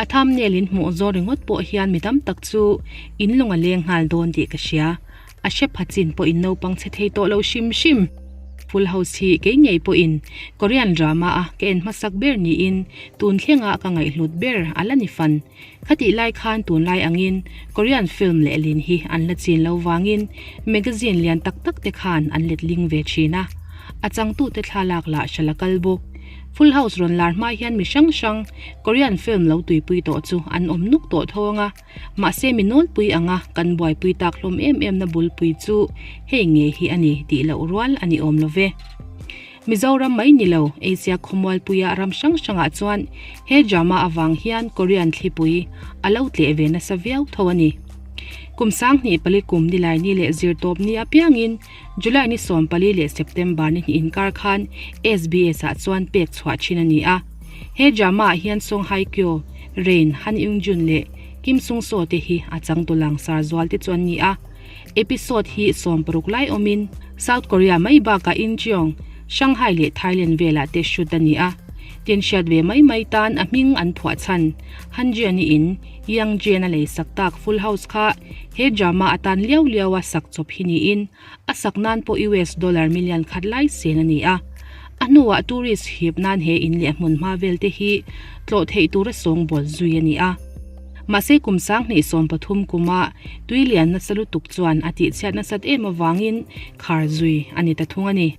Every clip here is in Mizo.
A thumbnail in hmuh zawr ringawt pawh hian mi tam tak chu in lung a leng nghal dawn tih ka hria. A hre pha chin pawh in naupang chhe thei tawh lo hrim hrim. Full House hi kei ngei pawhin Korean drama a ka en hmasak ber niin tun thlenga ka ngaihhlut ber a la ni fan. Khatih lai khan tunlai angin Korean film lehlin hi an la chin lo vangin magazine lian tak tak te khan an letling ve thin a. A changtute thlalak lah hra la kal bawk. Full House rawn lar hma hian mi hrang hrang Korean film lo tuipui tawh chu an awm nuk tawh thawng a. Mahse mi nawlpui anga kan buaipui tak hlawm em em na bulpui chu hei nge hi a ni tih loh rual a ni awm lo ve. Mizoram mai ni lo, Asia khawmualpuia ram hrang hrangah chuan he drama avang hian Korean thlipui a lo tleh ve nasa viau tho a ni. Kum 2004 kum Nilaini leh Zirtawpni apiangin July ni 14 leh September ni hnih inkar khan SBS ah chuan pek chhuah thin a ni a. He drama ah hian Song Hye Kyo, Rain, Han Eun Jun leh Kim Sung Soo te hi a changtu langsar zual te chu an ni a. Episode hi 60 lai awmin South Korea mai bakah Incheon, Shanghai leh Thailand velah te shoot a ni a. Tin hriat ve mai mai tan a hming an phuah chhan Han Jian-i in Yang Jian a lei sak tak Full House kha he drama atan liau liau a sak chawp hi niin a sak nan pawh US dollar million khat lai sen a ni a. A hnuah tourist hip nan he in leh hmun hma vel te hi tlawh theih tura sawngbawl zui a ni a. Mahse kum 2013 kuma tui lian nasa lutuk chuan a tihchhiat nasat em avangin khar zui a ni ta thung a ni.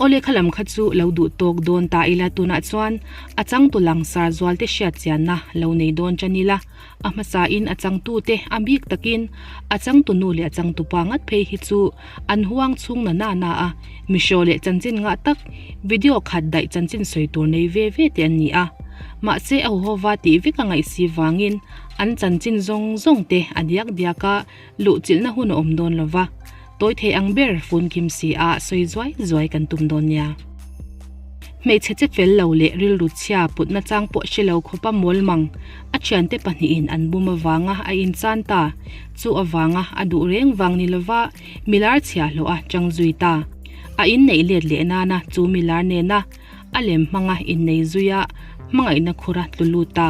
Awle kha lam kha chu lo duh tawk dawn ta ila tunah chuan a changtu langsar zual te hriat chianna lo nei dawn tan ila a hmasa in a changtu te a bik takin a changtu nu leh a changtu pa ngat phei hi chu an huang chhung na na na a mihraw leh chanchin ngah tak video khat daih chanchin sawi tur nei ve ve te an ni a mahse a huhova tih vek a ngaih si vangin an chanchin zawng zawng te a diak diak a luh chilhna hun a awm dawn lova tawi thei ang ber fun kim si a sawi zuai zuai kan tum dawn nia. Hmeichhe che fel lo leh rilru chhia putna chang pawh hre lo khawpa mawl mang a thiante pahnihin an bum avanga a inchan ta. Chu avanga a duh reng vang ni lova milar chhia hlawh a chang zui ta. A inneih let leh nana chu milar nena a lem hmanga innei zuia hmangaihna khura tlu lut ta.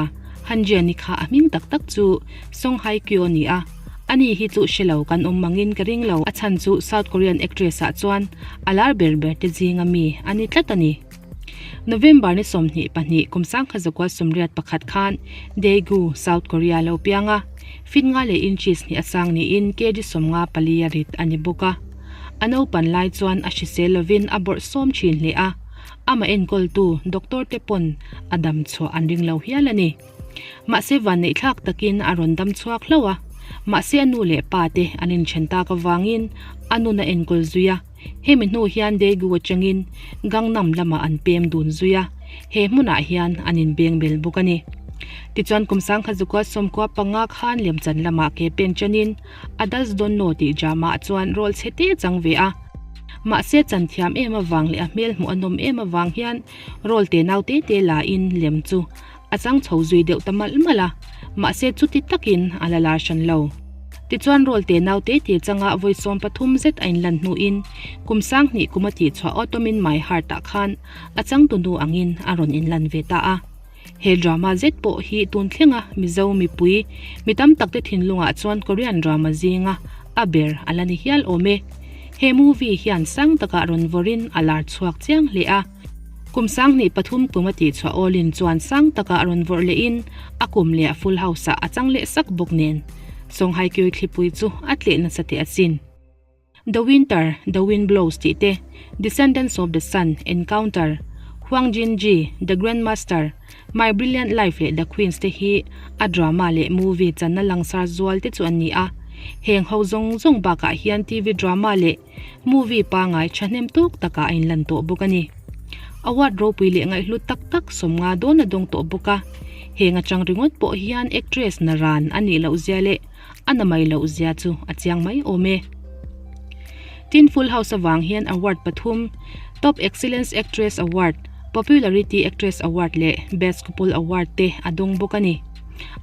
Han Jian-i kha a hming tak tak chu Song Hye Kyo a ni a. Ani hi chu hre lo kan awm mangin ka ring lo, a chhan chu South Korean actress ah chuan a lar ber ber te zinga mi a ni tlat a ni. November ni 22 kum 1981 khan Daegu, South Korea lo piang a, feet nga leh inches hnih a sang niin kg 54 a rit a ni bawk a. A naupan lai chuan a hrisel lovin a bawrh sawm thin hle a, amah enkawltu doctor te pawn a dam chhuah an ring lo hial a ni. Mahse vanneih thlak takin a rawn dam chhuak hlauh a, mahse a nu leh pa te an inthen tak avangin a nun a enkawl zui a, hemi hnu hian Daegu atangin Gangnam lamah an pem dun zui a, he hmunah hian an inbeng bel bawk a ni. Tichuan kum 1995 khan Lemchan lamah ke pen chanin Adults Don't Know tih drama ah chuan role chhe te chang ve a, mahse chan thiam em avang leh a hmel hmuh a nawm em avang hian role te nau te te la in lem chu A chang chho zui deuh ta malh malh a, mahse chuti takin a la lar hran lo. Tichuan rawl te nau te te changa vawi 13 zet a inlan hnuin kum 2000 kum a tihchhuah Autumn in My Heart ah khan a changtu nu angin a rawn inlan ve ta a. He drama zet pawh hi tun thlenga Mizo mipui mi tam tak te thinlungah chuan Korean drama zinga a ber a la ni hial awm e. He movie hian sang takah rawn vawrin a lar chhuak chiang hle a. Kum 2003 kum a tihchhuah Awlin chuan sang takah a rawn vawrh lehin a kum leh a full house ah a chang leh sak bawk nen Song Hye Kyo thlipui chu a tleh nasa teh asin. The Winter, The Wind Blows tih te, Descendants of the Sun, Encounter, Hwang Jin Ji, The Grandmaster, My Brilliant Life leh The Queens te hi a drama leh movie channa langsar zual te chu an ni a. Heng ho zawng zawng bakah hian TV drama leh Movie pangai thahnem tawk takah a inlan tawh bawk a ni. Award ropui leh ngaihhlut tak tak 50 dawn a dawng tawh bawk a. Heng atang ringawt pawh hian actress na ran a nih loh zia leh a na mai loh zia chu a chiang mai awm e. Tin Full House avang hian award pathum, Top Excellence Actress Award, Popularity Actress Award leh Best Couple Award te a dawng bawk a ni.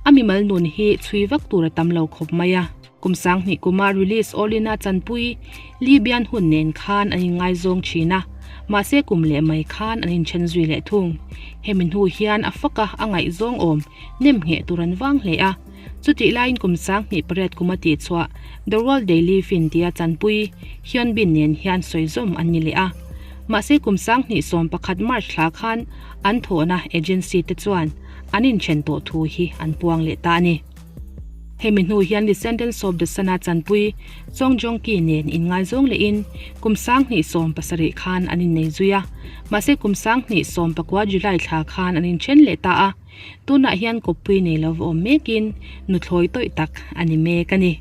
A mimal nun hi chhui vak tur a tam lo khawp mai a. Kum 2000 kuma release All In-a chanpui Lee Bian Hun nen khan an inngaizawng thin a, mahse kum leh mai khan an inthen zui leh thung. Hemi hnu hian a faka a ngaihzawng awm nem ngheh tur an vang hle a. Chutih laiin kum 2008 kuma tihchhuah The World They Live In tia chanpui Hyun Bin nen hian sawizawm an ni leh a. Mahse kum 2011 March thla khan an thawhna agency te chuan an inthen tawh thu hi an puang leh ta a ni. Hemi hnu hian Descendants of the Sun-a chanpui Song Joong Ki nen inngaizawng lehin kum 2017 khan an innei zui a, mahse kum 2019 July thla khan an inthen leh ta a, tunah hian kawppui nei lova awm mekin nuthlawi tawih tak a ni mek a ni.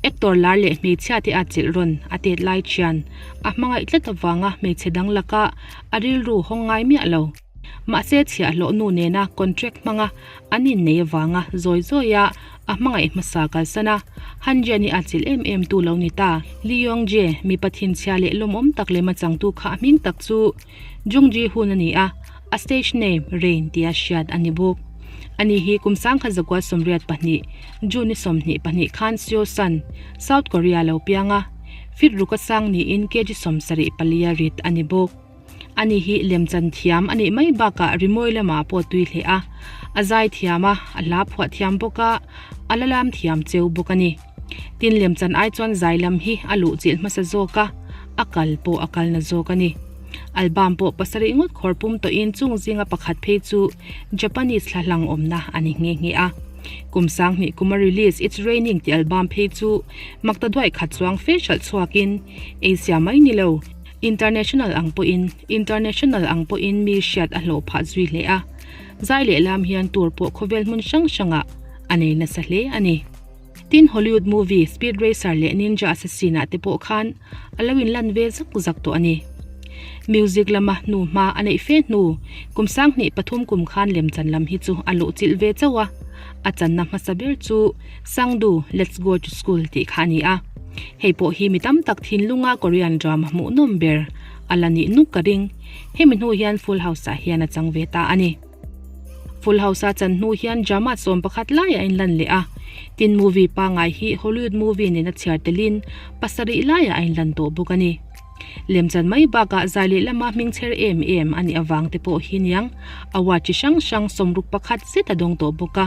Actor lar leh hmeichhia te a chelh rawn a tet lai thian a hmangaih tlat avanga hmeichhe dang laka a rilru hawng ngai miah lo. Mahse chhiahhlawh nu nena contract hmanga an innei avanga zawi zawia a hmangaih hmasa kalsan a, Han Jian-i a chelh em em tu lo ni ta. Lee Yong Jae, mipa thinchhia leh lawmawm tak lema changtu kha a hming tak chu Jung Ji Hoon a ni a, a stage name Rain tia hriat a ni bawk. Ani hi kum 1982 June ni 22 khan Seosan, South Korea lo piang a, fit ruk a sang niin kg 74 a rit a ni bawk. Ani hi lemchan thiam a nih mai bakah rimawi lamah pawh tui hle a, a zai thiam a, a hla phuah thiam bawk a, a la lam thiam cheu bawk a ni. Tin lemchan ai chuan zai lam hi a luh chilh hmasa zawk a, a kal pawh a kal na zawk a ni. Album pawh pasarih ngawt khawr pum tawhin chung zinga pakhat phei chu Japanese hla hlang awmna a ni nghe nghe a. Kum 2000 kuma release It's Raining tih album phei chu makta duai khat chuang fe hralh chhuakin Asia mai ni lo, International ang pawhin International ang pawhin mi hriat a hlawh phah zui hle a, zai leh lam hian tour pawh khawvel hmun hrang hrangah a nei nasa hle a ni. Tin Hollywood movie Speed Racer leh Ninja Assassin ah te pawh khan a lo inlan ve zak zak tawh a ni. Music lama hnu hma a neih fe hnu kum 2003 kum khan lemchan lam hi chu a luh chilh ve chauh a, a channa hmasa ber chu Sangdu Let's Go to School tih kha a ni a. Hei pawh hi mi tam tak thinlunga Korean drama hmuhnawm ber a la nih nuk ka ring. Hemi hnu hian Full House ah hian a chang ve ta a ni. Full House a chan hnu hian drama 11 laiah a inlan leh a. Tin movie pangngai hi Hollywood movie nena chhiar telin pasarih laiah a inlan tawh bawk a ni. Lemchan mai bakah zai leh lama hmingchher em em a nih avang te pawh hi niang award chi hrang hrang 61 zet a dawng tawh bawk a.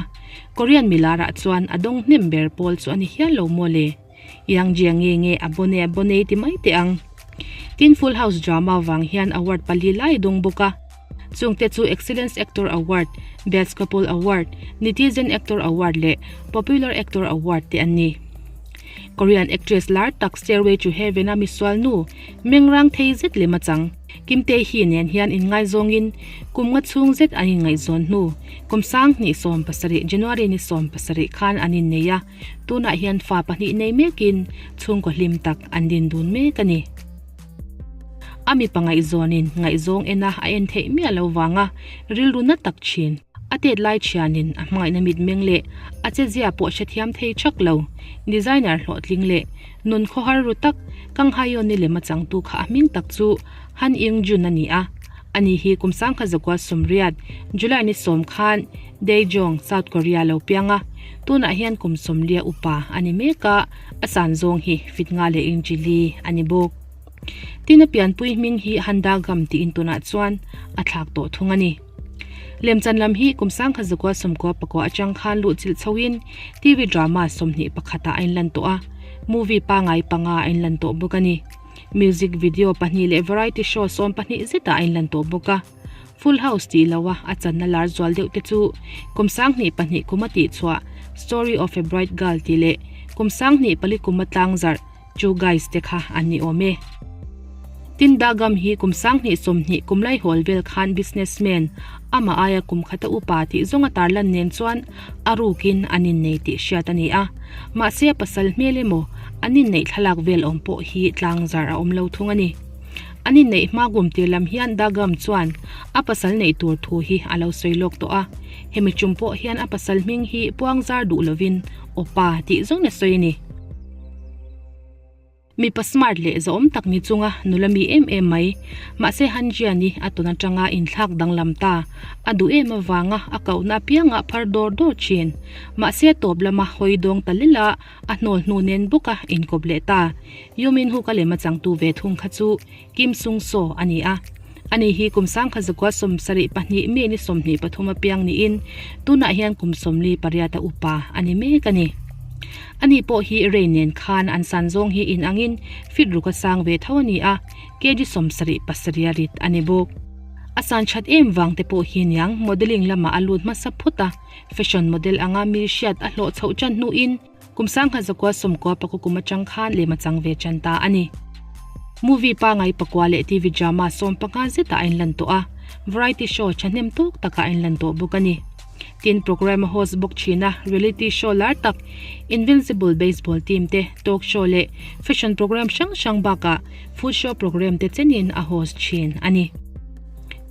Korean milarah chuan a dawng hnem ber pawl chu a ni hial lo maw le? Yang Jia nge nge a bone a bone ti mai teh ang. Tin Full House drama vang hian award pali lai a dawng bawk a. Chungte chu Excellence Actor Award, Best Couple Award, Netizen Actor Award leh Popular Actor Award te an ni. Korean actress lar tak Stairway to Heaven-a misual nu mengrang thei zet lem a chang. Kim Tae Hee nen hian inngaizawngin kum nga chhung zet an inngaihzawn hnu kum 2017 January ni 17 khan an innei a, tunah hian fa pahnih nei mekin chhungkaw hlim tak an din dun mek a ni. A mipa ngaihzawnin ngaihzawng ena a en theih miah lo vanga rilru na tak thin. A tet lai thianin a hmangaihna mitmeng leh a chezia pawh hrethiam thei thak lo. Designer hlawhtling leh nun khawhar ru tak Kang Hae-yeon-i lem a changtu kha a hming tak chu Han Ying-jun a ni a. Ani hi kum 1980 July ni 10 khan Daejeon, South Korea lo piang a. Tunah hian kum 40 upa a ni mek a, a san zawng hi fit nga leh inchi li a ni bawk. Tin a pianpui hming hi Han Da-gam tiin tunah chuan a thlak tawh thung a ni. Lemchan lam hi kum 1994 atang khan luh chilh chhoin TV drama 21 ah a inlan tawh a, movie pangai panga a inlan tawh bawk a ni. Music video pahnih leh variety show 12 zetah a inlan tawh bawk a. Full House tih loa a channa lar zual deuh te chu kum 2002 kuma tihchhuah Story of a Bright Girl tih leh kum 2004 kuma tlangzarh Two Guys te kha an ni awm e. Tin Dagam hi kum 2020 kum laihawl vel khan businessman amah aia kum khata upa tih zawnga tarlan nen chuan a rukin an innei tih hriat a ni a. Mahse a pasal hmel emaw an inneih thlalak vel awm pawh hi tlangzar a awm lo thung a ni. An inneih hma kum tir lam hian Dagam chuan a pasal neih tur thu hi a lo sawi lawk tawh a. Hemi tum pawh hian a pasal hming hi puangzar duh lovin Awpa tih zawng a sawi a ni. Mipa smart leh zawhawm tak ni chunga nula mi em em mai. Mahse Han Jian-i a tawn atanga inthlak danglam ta. A duh em avanga a kohna apiangah phar dawr dawr thin. Mahse a tawp lama hawi dawng ta lel a, a hnawl hnu nen bawka inkawp leh ta. Yoo Min Hook a lem a changtu ve thung kha chu Kim Sung Soo a ni a. Ani hi kum sangkha zakua 72 mi ni 23 apiang niin tunah hian kum 48 a upa a ni mek a ni. Ani pawh hi Ray nen khan an san zawng hi inangin feet ruk a sang ve tho a ni a, kg 77 a rit a ni bawk. A san that em vang te pawh hi niang modelling lamah a lut hmasa phawt a, fashion model anga mi hriat a hlawh chhoh tan hnuin Kum 1990 pakua kum atang khan lem a chang ve tan ta a ni. Movie pangai pakua leh TV drama 15 zetah a inlan tawh a, variety show thahnem tawk takah a inlan tawh bawk a ni. Tin, program a host bawk thin a, reality show lar tak Invincible Baseball Team te, talk show leh fashion program hrang hrang bakah food show program te chenin a host thin a ni.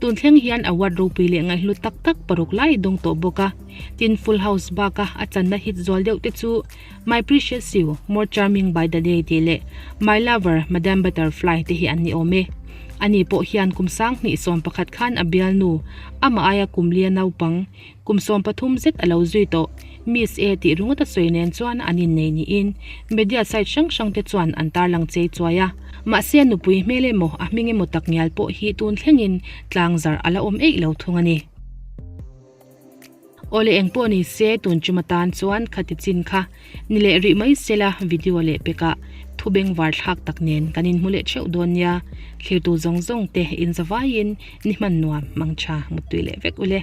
Tun thleng hian award ropui leh ngaihlu tak tak paruk lai dawng tawh bawk a. Tin, Full House baka a channa hit zual deuh te chu My Precious You, More Charming by the Day tih leh My Lover, Madame Butterfly te hi an ni awm e. Ani pawh hian kum 2011 khan a bialnu, amah aia kum lia naupang, kum 13 zet a lo zui tawh, Miss A tih ringawt a sawi nen chuan an innei niin media site hrang hrang te chuan an tarlang chei chuai a. Mahse a nupui hmel emaw a hming emaw tak ngial pawh hi tun thlengin tlangzarh a la awm eih lo thung a ni. Awle eng pawh ni se tun tum atan chuan khati chin kha ni leh rih mai sela video leh pekah thu bengvar thlak tak nen kan inhmu leh theuh dawn nia. Thlirtu zawng zawng te inzavaiin ni hman nuam mangtha muttui leh vek ule.